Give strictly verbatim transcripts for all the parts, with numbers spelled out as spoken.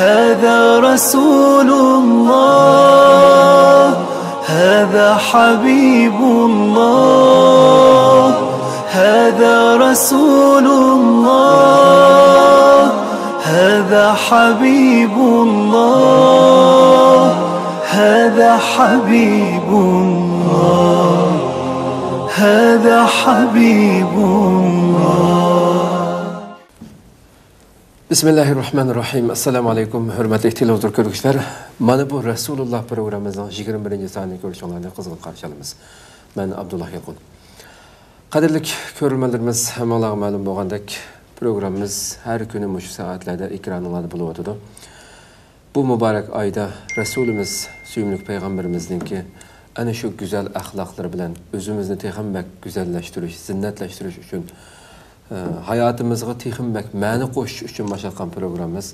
هذا رسول الله، هذا حبيب الله، هذا رسول الله، هذا حبيب الله، هذا حبيب الله، هذا حبيب الله. بسم الله الرحمن الرحيم. السلام عليكم، ھۆرمەتلىك تېلېۋىزور كۆرگۈچىلەر. مانا بۇ رەسۇلۇللا پروگراممىمىزنىڭ يىگىرمە بىرىنچى سانىنى كۆرۈشۈڭلارنى قىزغىن قارشى ئالىمىز. مەن ئابدۇللا يالقۇن. قەدىرلىك كۆرۈرمەنلىرىمىز، ھەممىڭلارغا مەلۇم بولغاندەك، پروگراممىمىز ھەر كۈنى مۇشۇ سائەتلەردە ئېكرانىڭلاردا بولۇۋاتىدۇ. بۇ مۇبارەك ئايدا رەسۇلىمىز، سۆيۈملۈك پەيغەمبىرىمىزنىڭكى ئەنە شۇ گۈزەل ئەخلاقلىرى بىلەن ئۆزىمىزنى تېخىمۇ بەك گۈزەللەشتۈرۈش، زىننەتلەشتۈرۈش ئۈچۈن، ئە، ھاياتىمىزغا تېخىمۇ بەك مەنە قوشۇش ئۈچۈن باشلاتقان پروگراممىمىز،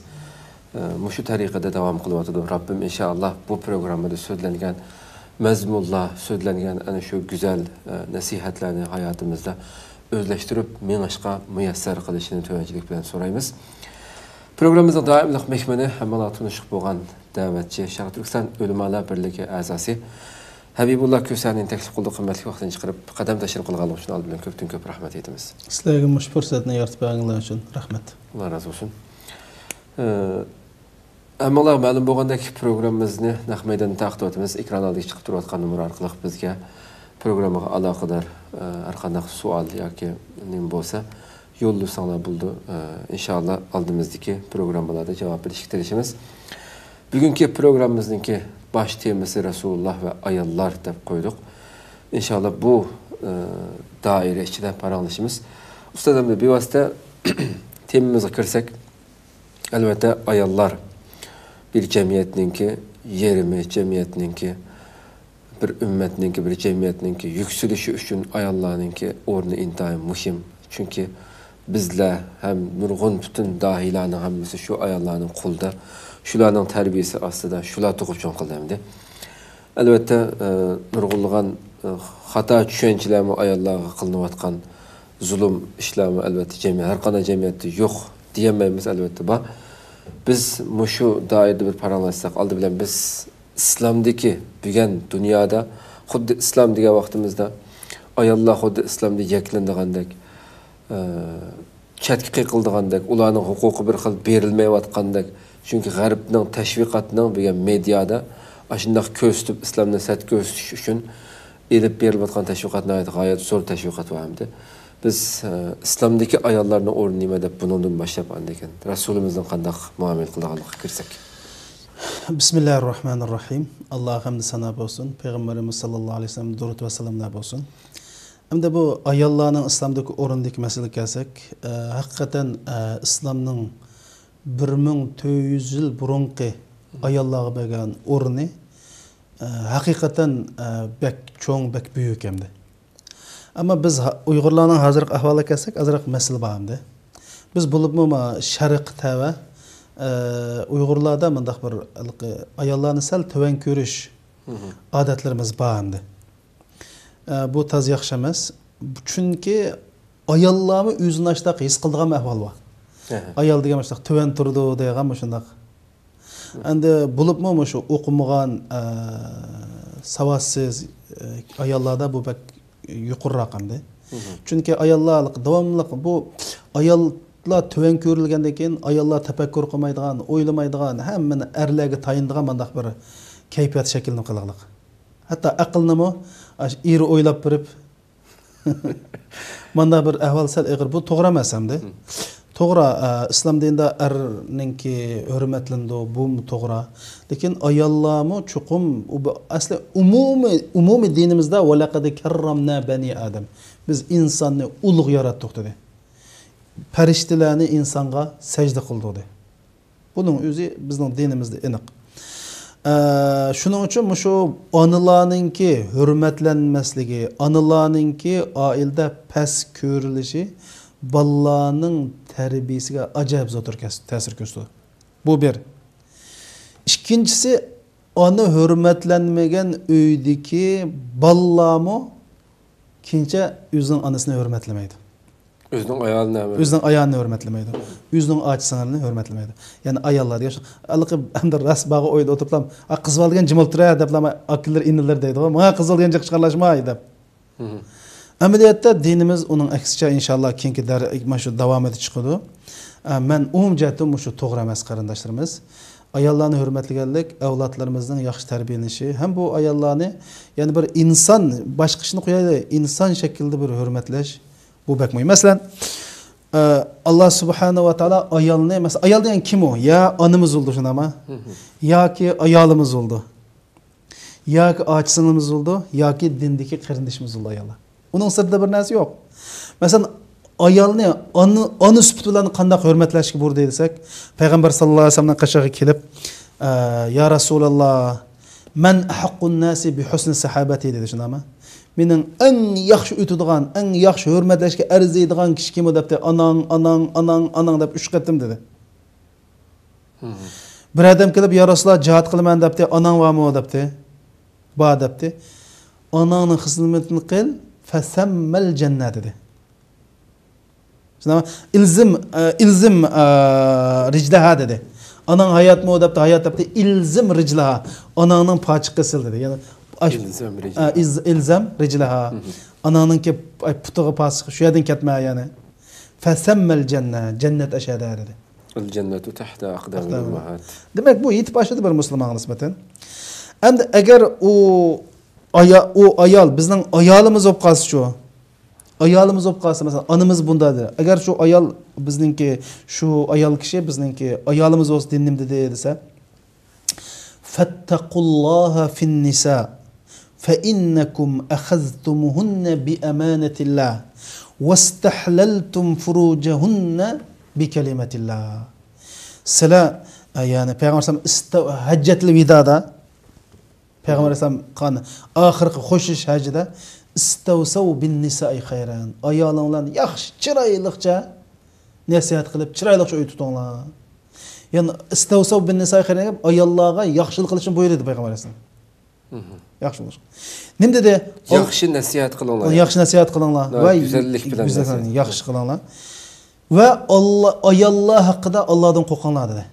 ئە، مۇشۇ تەرىقىدە داۋام قىلىۋاتىدۇ. رەببىم ئىنشائاللا بۇ پروگراممىدا سۆزلەنگەن مەزمۇنلار، سۆزلەنگەن ئەنە شۇ گۈزەل، ئە، نەسىھەتلەرنى ھاياتىمىزدا ئۆزلەشتۈرۈپ مېڭىشقا مۇيەسسەر قىلىشىنى تۆۋەنچىلىك بىلەن سورايمىز. پروگراممىمىزنىڭ دائىملىق مېھمىنى، ھەممىڭلار تونۇشلۇق بولغان دەۋەتچى، شەرقىي تۈركىستان ئۆلىمالار بىرلىكى ئەزاسى ھەبىبۇللا كۆسەنىنى تەكلىپ قىلدۇق. قىممەتلىك ۋاقتىنى چىقىرىپ، قەدەم تەشرىپ قىلغانلىقى ئۈچۈن ئالدى بىلەن كۆپتىن كۆپ رەھمەت ئېيتىمىز. سىلەرگە مۇشۇ پۇرسەتنى يارىتىپ بەرگەنلىكى ئۈچۈن رەھمەت. ئاللا رازى بولسۇن. ئى، ھەممىڭلارغا مەلۇم بولغاندەك، پروگراممىمىزنى نەق مەيداندا تارقىتىۋاتىمىز. ئېكران ئالدىغا چىقىپ تۇرۇۋاتقان نومۇر ئارقىلىق بىزگە پروگراممىغا ئالاقىدار، ئە، ھەر قانداق سوئال ياكى نېمە بولسا يوللىساڭلار بولىدۇ. ئە، ئىنشائاللا، ئالدىمىزدىكى پروگراممىلاردا جاۋاب بېرىشكە تىرىشىمىز. بۈگۈنكى پروگراممىمىزنىڭكى باش تېمىسى رەسۇلۇللا ۋە ئاياللار دەپ قويدۇق. ئىنشائاللا، بۇ، ئە، دائىرە ئىچىدە پاراڭلىشىمىز. ئۇستاز، ئەمدى بىۋاسىتە تېمىمىزغا كىرسەك، ئەلۋەتتە، ئاياللار بىر جەمئىيەتنىڭكى يېرىمى، جەمئىيەتنىڭكى، بىر ئۈممەتنىڭكى، بىر جەمئىيەتنىڭكى يۈكسىلىشى ئۈچۈن ئاياللارنىڭكى ئورنى ئىنتايىن مۇھىم. چۈنكى بىزلەر ھەم نۇرغۇن پۈتۈن داھىيلارنىڭ ھەممىسى شۇ ئاياللارنىڭ قولىدا، شۇلارنىڭ تەربىيىسى ئاستىدا، شۇلار تۇغۇپ چوڭ قىلدى ئەمدى. ئەلۋەتتە، ئە، نۇرغۇنلىغان، ئە، خاتا چۈشەنچىلەرمۇ ئاياللارغا قىلىنىۋاتقان زۇلۇم ئىشلارمۇ، ئەلۋەتتە، جەمئىي-، ھەر قانداق جەمئىيەتتە يوق دېيەلمەيمىز، ئەلۋەتتە، بار. بىز مۇشۇ دائىرىدە بىر پاراڭلاشساق، ئالدى بىلەن بىز ئىسلامدىكى، بۈگۈن دۇنيادا خۇددى ئىسلام دېگەن ۋاقتىمىزدا ئاياللار خۇددى ئىسلامدا يەكلىنىدىغاندەك، ئە، چەتكە قېقىلىدىغاندەك، ئۇلارنىڭ ھوقۇقى بىر خىل بېرىلمەيۋاتقاندەك، چۈنكى غەربنىڭ تەشۋىقاتىنىڭ بۈگۈن مېدىيادا ئاشۇنداق كۆرسىتىپ، ئىسلامنى سەت كۆرسىتىش ئۈچۈن ئېلىپ بېرىلىۋاتقان تەشۋىقات ناھايىتى غايەت زور تەشۋىقات بار ئەمدى. بىز، ئە، ئىسلامدىكى ئاياللارنىڭ ئورنى نېمە دەپ بۇنىڭدىن باشلاپ، ئاندىن كېيىن رەسۇلىمىزنىڭ قانداق مۇئامىلە قىلىدىغانلىقىغا كىرسەك. بىسمىللاھىررەھمانىررەھىم. ئاللاھقا ھەمدۇ سانا بولسۇن. پەيغەمبىرىمىز ساللاللاھۇ ئەلەيھى ۋەسەللەمگە دۇرۇت ۋە سالاملار بولسۇن. ئەمدى بۇ ئاياللارنىڭ ئىسلامدىكى ئورنىدىكى مەسىلىگە كەلسەك، ئە، ھەقىقەتەن، ئە، ئىسلامنىڭ بىر مىڭ تۆت يۈز يىل بۇرۇنقى ئاياللارغا بەرگەن ئورنى، ئە، ھەقىقەتەن، ئە، بەك چوڭ، بەك بۈيۈك ئەمدى. ئەمما بىز ھا-، ئۇيغۇرلارنىڭ ھازىرقى ئەھۋالىغا كەلسەك، ئازراق مەسىلە بار ئەمدى. بىز بولۇپمۇ ما-، شەرققە تەۋە، ئە، ئۇيغۇرلاردا مۇنداق بىر ھېلىقى ئاياللارنى سەل تۆۋەن كۆرۈش ئادەتلىرىمىز بار ئەمدى. ئە، بۇ تازا ياخشى ئەمەس. چۈنكى ئاياللارمۇ ئۆزىنى ئاشتاق ھېس قىلىدىغان ئەھۋال بار. ئايال دېگەن مۇشۇنداق تۆۋەن تۇرىدۇ دەيدىغان مۇشۇنداق. ئەمدى بولۇپمۇ مۇشۇ ئوقۇمىغان، ئە، ساۋاتسىز، ئە، ئاياللاردا بۇ بەك يۇقىرىراق ئەمدى. چۈنكى ئاياللار داۋاملىق بۇ ئاياللار تۆۋەن كۆرۈلگەندىن كېيىن ئاياللار تەپەككۇر قىلمايدىغان، ئويلىمايدىغان، ھەممىنى ئەرلەرگە تايىنىدىغان مانداق بىر كەيپىيات شەكىللىنىپ قالغانلىق. ھەتتا ئەقىلنىمۇ ئاشۇ ئېرى ئويلاپ بېرىپ، مانداق بىر ئەھۋال سەل ئېغىر. بۇ توغرا ئەمەس ئەمدى. توغرا، ئە، ئىسلام دىنىدا ئەرنىڭكى ھۆرمەتلىنىدۇ، بۇمۇ توغرا. لېكىن ئاياللارمۇ چوقۇم، ئۇ بۇ ئەسلى ئومۇمىي، ئومۇمىي دىنىمىزدا «ۋەلەقەد كەررەمنا بەنى ئادەم»، بىز ئىنساننى ئۇلۇغ ياراتتۇق دېدى. پەرىشتىلەرنى ئىنسانغا سەجدە قىلدۇق دېدى. بۇنىڭ ئۆزى بىزنىڭ دىنىمىزدا ئېنىق. ئە، شۇنىڭ ئۈچۈن مۇشۇ ئانىلارنىڭكى ھۆرمەتلەنمەسلىكى، ئانىلارنىڭكى ئائىلىدە پەس كۆرۈلۈشى بالىلارنىڭ تەربىيىسىگە ئاجايىپ زور تەس-، تەسىر كۆرسىتىدۇ. بۇ بىر. ئىككىنچىسى، ئانا ھۆرمەتلەنمىگەن ئۆيدىكى بالىلارمۇ كېيىنچە ئۆزىنىڭ ئانىسىنى ھۆرمەتلىمەيدۇ. ئۆزىنىڭ ئايالىنى ئەمەس. ئۆزىنىڭ ئايالىنى ھۆرمەتلىمەيدۇ. ئۆزىنىڭ ئاچا-سىڭىلىنى ھۆرمەتلىمەيدۇ. يەنى ئاياللار دېگەن شۇ، ھېلىقى ئەمدى راست باغا ئويدا ئولتۇرۇپلا، «ئا، قىز بالا دېگەن جىم ئولتۇرە» دەپلا، ئاكىلىرى، ئىنىلىرى دەيدىغۇ، «ماڭا قىز بالا دېگەن جىق چىقارلاشماي» دەپ. مھم. ئەمەلىيەتتە دىنىمىز ئۇنىڭ ئەكسىچە، ئىنشاللا، كېيىنكى دەر-، مانا شۇ داۋامىدا چىقىدۇ. ئە، مەن ئومۇمىي جەھەتتىن مۇشۇ توغرا ئەمەس، قېرىنداشلىرىمىز. ئاياللارنى ھۆرمەتلىگەنلىك، ئەۋلادلىرىمىزنىڭ ياخشى تەربىيەلىنىشى ھەم بۇ ئاياللارنى يەنە بىر ئىنسان، باشقا ئىشنى قويايلى، ئىنسان شەكلىدە بىر ھۆرمەتلەش، بۇ بەك مۇھىم. مەسىلەن، ئە، ئاللا سۇبھانەھۇ ۋە تائالا ئايالنى، مەسىلەن، ئايال دېگەن كىم ئۇ؟ يا ئانىمىز بولىدۇ، شۇنداقمۇ؟ مھم. ياكى ئايالىمىز بولىدۇ. ياكى ئاچا-سىڭلىمىز بولىدۇ، ياكى دىندىكى قېرىندىشىمىز بولىدۇ ئاياللار. ئۇنىڭ سىرتىدا بىر نەرسە يوق. مەسىلەن، ئايالنى ئانا، ئانا سۈپىتى بىلەن قانداق ھۆرمەتلەشكە بۇيرۇدى دېسەك، پەيغەمبەر ساللاللاھۇ ئەلەيھى ۋەسەللەمنىڭ قېشىغا كېلىپ، ئە، «يا رەسۇلاللا، مەن ئەھەققۇن ناسى بىھۇسنى ساھابەتى» دېدى، شۇنداقمۇ؟ «مېنىڭ ئەڭ ياخشى ئۆتىدىغان، ئەڭ ياخشى ھۆرمەتلەشكە ئەرزىيدىغان كىشى كىم ئۇ؟» دەپتى. «ئاناڭ، ئاناڭ، ئاناڭ، ئاناڭ» دەپ ئۈچ قېتىم دېدى. مھم. بىر ئادەم كېلىپ، «يا رەسۇلاللا، جىھاد قىلىمەن» دەپتى. «ئاناڭ بارمۇ؟» دەپتى. «بار» دەپتى. «ئاناڭنىڭ خىزمىتىنى قىل، فەسەممەل جەننە» دېدى. شۇنداقمۇ؟ «ئىلزىم، ئە، ئىلزىم، ئە، رىجلەھا» دېدى. «ئاناڭ ھاياتمۇ؟» دەپتى. «ھايات» دەپتى. «ئىلزىم رىجلەھا». «ئاناڭنىڭ پاچىقىغا سىل» دېدى. يەنى، ئاش-، ئىلزەم رىجلەھا. ئە، ئىز-، ئىلزەم رىجلەھا. مھم. «ئاناڭنىڭكى، ئاي، پۇتىغا پاسىق، شۇ يەردىن كەتمە» يەنى. «فەسەممەل جەننە»، جەننەت ئەشەدە دېدى. «ئەل جەننەتۇ تەھتە ئەقدامىل ئەقدامىل ئۇممەھات». دېمەك، بۇ يېتىپ ئاشىدۇ بىر مۇسۇلمانغا نىسبەتەن. ئەمدى ئەگەر ئۇ ئايا-، ئۇ ئايال بىزنىڭ ئايالىمىز بولۇپ قالسىچۇ؟ ئايالىمىز بولۇپ قالسا، مەسىلەن، ئانىمىز بۇنداق دېدى. ئەگەر شۇ ئايال بىزنىڭكى، شۇ ئايال كىشى بىزنىڭكى ئايالىمىز بولسا، دىن نېمە دېدى دېسە، فاتقوا الله في النساء فإنكم أخذتموهن بأمانة الله واستحللتم فروجهن بكلمة الله. سىلەر، ئە، يەنى پەيغەمبەر ئەلەيھىسسالام ئىستە-، ھەججەتۇل ۋىدادا، پەيغەمبەر ئەلەيھىسسالام قان-، ئاخىرقى خوشلىشىش ھەججىدە، «استوصوا بالنساء خيرا»، ئايالىڭ بىلەن ياخشى، چىرايلىقچە نەسىھەت قىلىپ، چىرايلىقچە ئۆي تۇتۇڭلار. يەنى، «استوصوا بالنساء خيرا» دەپ، ئاياللارغا ياخشىلىق قىلىشنى بۇيرۇدى پەيغەمبەر ئەلەيھىسسالام. مھم. ياخشى بولۇش. نېمە دېدى؟ ياخشى نەسىھەت قىلىڭلار. ياخشى نەسىھەت قىلىڭلار. ۋە گۈزەللىك بىلەن گۈزەل، نەسىھەت. ياخشى قىلىڭلار. ۋە ئاللا، ئاياللار ھەققىدە ئاللادىن قورقۇڭلار دېدى.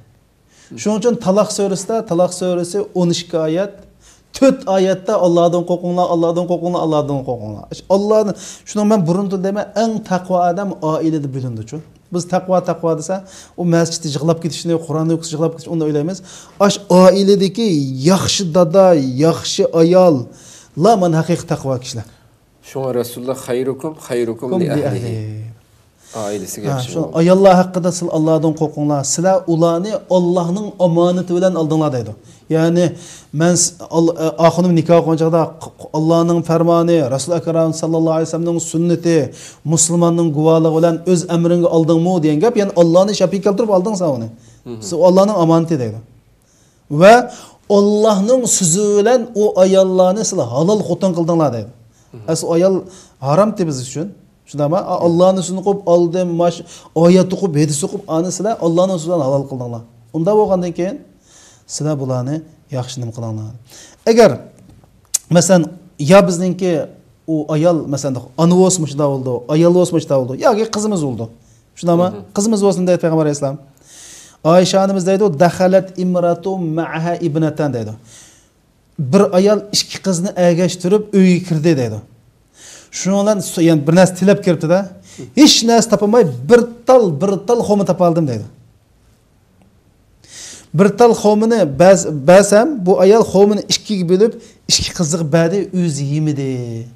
شۇنىڭ ئۈچۈن تالاق سۈرىسىدە، تالاق سۈرىسى ئون ئىككى ئايەت، تۆت ئايەتتە «ئاللادىن قورقۇڭلار، ئاللادىن قورقۇڭلار، ئاللادىن قورقۇڭلار». ئاللانى، شۇنىڭ مەن بۇرۇندىن دەيمەن، ئەڭ تەقۋا ئادەم ئائىلىدە بىلىنىدۇچۇ. بىز تەقۋا، تەقۋا دېسە، ئۇ مەسچىتتە يىغلاپ كېتىشنى، قۇرئان ئوقۇسا يىغلاپ كېتىش، ئۇنداق ئويلايمىز. ئاش ئائىلىدىكى ياخشى دادا، ياخشى ئاياللار مانا ھەقىقىي تەقۋا كىشىلەر. شۇڭا رەسۇللار «خەيرۇكۇم خەيرۇكۇم لىئەھلىھى». ئائىلىسىگە ھە، ياخشى شۇ بولۇڭ. ئاياللار ھەققىدە سىلەر ئاللادىن قورقۇڭلار. سىلەر ئۇلارنى ئاللانىڭ ئامانىتى بىلەن ئالدىڭلار دەيدۇ. يەنى مەن س-، ئال-، ئە، ئاخۇنۇم نىكاھ قىلغان چاغدا ق-، ق-، ئاللانىڭ پەرمانى، رەسۇل ئەكرەم ساللاللاھۇ ئەلەيھى ۋەسەللەمنىڭ سۈننىتى، مۇسۇلماننىڭ گۇۋاھلىقى بىلەن ئۆز ئەمرىڭگە ئالدىڭمۇ دېگەن گەپ، يەنى ئاللانى شەپىئە كەلتۈرۈپ ئالدىڭ سەن ئۇنى. مھم. سىز ئاللانىڭ ئامانىتى دەيدۇ. ۋە ئاللانىڭ سۆزى بىلەن ئۇ ئاياللارنى سىلەر ھالال خوتۇن قىلدىڭلار دەيدۇ. مھم. ئەسلى ئايال ھارامتى بىز ئۈچۈن. شۇنداقمۇ؟ ئا، ئاللانىڭ سۆزىنى ئوقۇپ، ئالدىن ماش-، ئايەت ئوقۇپ، ھەدىس ئوقۇپ، ئانى سىلەر ئاللانىڭ سۆزى بىلەن ھالال قىلدىڭلار. ئۇنداق بولغاندىن كېيىن سىلەر بۇلارنى ياخشى نېمە قىلىڭلار. ئەگەر، مەسىلەن، يا بىزنىڭكى ئۇ ئايال، مەسىلەن، ئانا بولسا مۇشۇنداق بولىدۇ، ئايال بولسا مۇشۇنداق بولىدۇ، ياكى قىزىمىز بولىدۇ. شۇنداقمۇ؟ مھم. قىزىمىز بولسا دەيدۇ پەيغەمبەر ئەلەيھىسسالام. ئايشە ئانىمىز دەيدۇ، «دەخەلەت ئىمراتۇ مەئەھا ئىبنەتەن» دەيدۇ. بىر ئايال ئىككى قىزنى ئەگەشتۈرۈپ ئۆيگە كىردى دەيدۇ. شۇنىڭ بىلەن سو-، يەنى بىر نەرسە تىلەپ كىرىپتۇ-دە. ھېچ نەرسە تاپالماي، بىر تال، بىر تال خورما تاپالدىم دەيدۇ. بىر تال خورمىنى بەز-، بەرسەم، بۇ ئايال خورمىنى ئىككىگە بۆلۈپ، ئىككى قىزىغا بەردى، ئۆزى يېمىدى.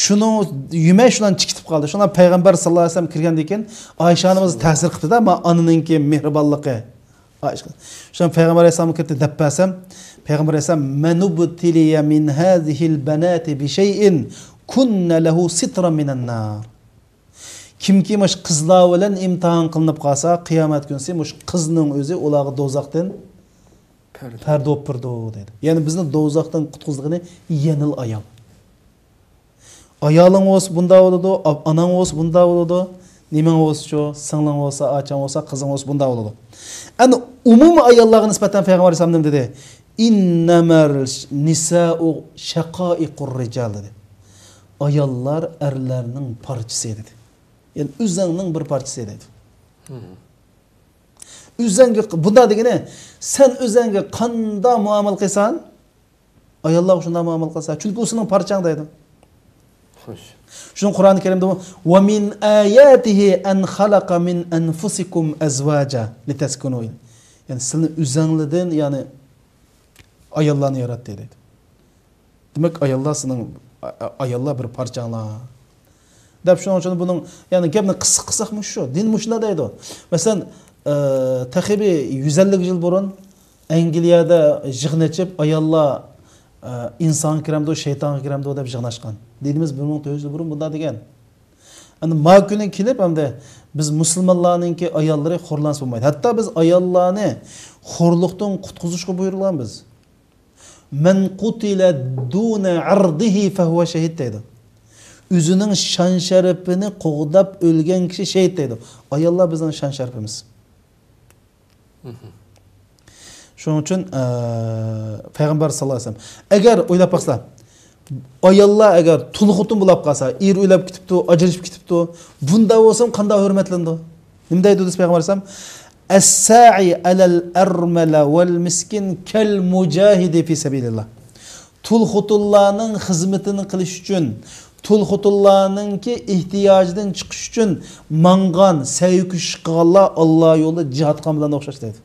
شۇنىڭ يېمەي شۇلارنى چىقىتىپ قالدى. شۇڭا پەيغەمبەر ساللاللاھۇ ئەلەيھى ۋەسەللەم كىرگەندىن كېيىن ئايشە ئانىمىز تەسىر قىپتۇ-دە، ما ئانىنىڭكى مېھرىبانلىقى. ئايشە، شۇڭا پەيغەمبەر ئەلەيھىسسالامغا كىردى دەپ بەرسەم، پەيغەمبەر ئەلەيھىسسالام، «مەنۇبتۇلىيە مىن ھازىھىل بەناتى بىشەيئىن كۇننە لەھۇ سىترەن مىنەن نار». كىمكى مۇشۇ قىزلار بىلەن ئىمتىھان قىلىنىپ قالسا، قىيامەت كۈنسى مۇشۇ قىزنىڭ ئۆزى ئۇلارغا دوزاختىن پەردە. پەردە بولۇپ بېرىدۇ دەيدۇ. يەنى بىزنى دوزاختىن قۇتقۇزىدىغىنى يەنىلا ئايال. ئايالىڭ بولسا بۇنداق بولىدۇ، ئا-، ئاناڭ بولسا بۇنداق بولىدۇ، نېمەڭ بولسىچۇ، سىڭلىڭ بولسا، ئاچاڭ بولسا، قىزىڭ بولسا بۇنداق بولىدۇ. ئەنە ئومۇمىي ئاياللارغا نىسبەتەن پەيغەمبەر ئەلەيھىسسالام نېمە دېدى؟ «ئىننەمەن نىسائۇ شەقائىقۇر رىجال» دېدى. ئاياللار ئەرلەرنىڭ پارچىسى دېدى. يەنى ئۆزەڭنىڭ بىر پارچىسى دەيدۇ. ئۆزەڭگە، بۇنداق دېگىنى، سەن ئۆزەڭگە قانداق مۇئامىلە قىلساڭ، ئاياللارغا شۇنداق مۇئامىلە قىلسا، چۈنكى ئۇ سېنىڭ پارچاڭ دەيدۇ. خوش. شۇنىڭ قۇرئانى كەرىمدە، «ومن آياته أن خلق من أنفسكم أزواجا لتسكنوا إليه.» يەنى سىلىنى ئۆزەڭلىدىن، يەنى ئاياللارنى ياراتتى دەيدۇ. دېمەك، ئاياللار سېنىڭ، ئا-، ئا-، ئاياللار بىر پارچاڭلار. دەپ شۇنىڭ ئۈچۈن بۇنىڭ، يەنى گەپنى قىسقا قىلساقمۇ شۇ. دىن مۇشۇنداق دەيدۇ. مەسىلەن، ئە، تېخى بىر يۈز ئەللىك يىل بۇرۇن ئەنگلىيەدە يىغىن ئېچىپ، ئاياللار، ئە، ئىنسانغا كىرەمدۇ، شەيتانغا كىرەمدۇ دەپ يىغناشقان. دىنىمىز بىر مىڭ تۆت يۈز يىل بۇرۇن بۇنداق دېگەن. ئەمدى ما كۈنى كېلىپ، ئەمدى بىز مۇسۇلمانلارنىڭكى ئاياللىرى خورلانسا بولمايدۇ. ھەتتا بىز ئاياللارنى خورلۇقتىن قۇتقۇزۇشقا بۇيرۇلغان بىز. «من قتل دون عرضه فهو شهيد» دەيدۇ. ئۆزىنىڭ شان-شەرىپىنى قوغداپ ئۆلگەن كىشى شېھىت دەيدۇ. ئاياللار بىزنىڭ شان-شەرىپىمىز. شۇنىڭ ئۈچۈن، ئە، پەيغەمبەر ساللاللاھۇ ئەلەيھى ۋەسەللەم، ئەگەر ئويلاپ باقسا، ئاياللار ئەگەر تۇل خوتۇن بولاپ قالسا، ئېرى ئۆلۈپ كېتىپتۇ، ئاجرىشىپ كېتىپتۇ، بۇنداق بولسا قانداق ھۆرمەتلىنىدۇ؟ نېمە دەيدۇ دېسە پەيغەمبەر ئەلەيھىسسالام؟ «الساعي على الأرملة والمسكين كالمجاهد في سبيل الله.» تۇل خوتۇنلارنىڭ خىزمىتىنى قىلىش ئۈچۈن، تۇل خوتۇنلارنىڭكى ئېھتىياجىدىن چىقىش ئۈچۈن ماڭغان، سەي كۈچ قىلغانلار ئاللا يولىدا جىھاد قىلغان بىلەن ئوخشاش دەيدۇ.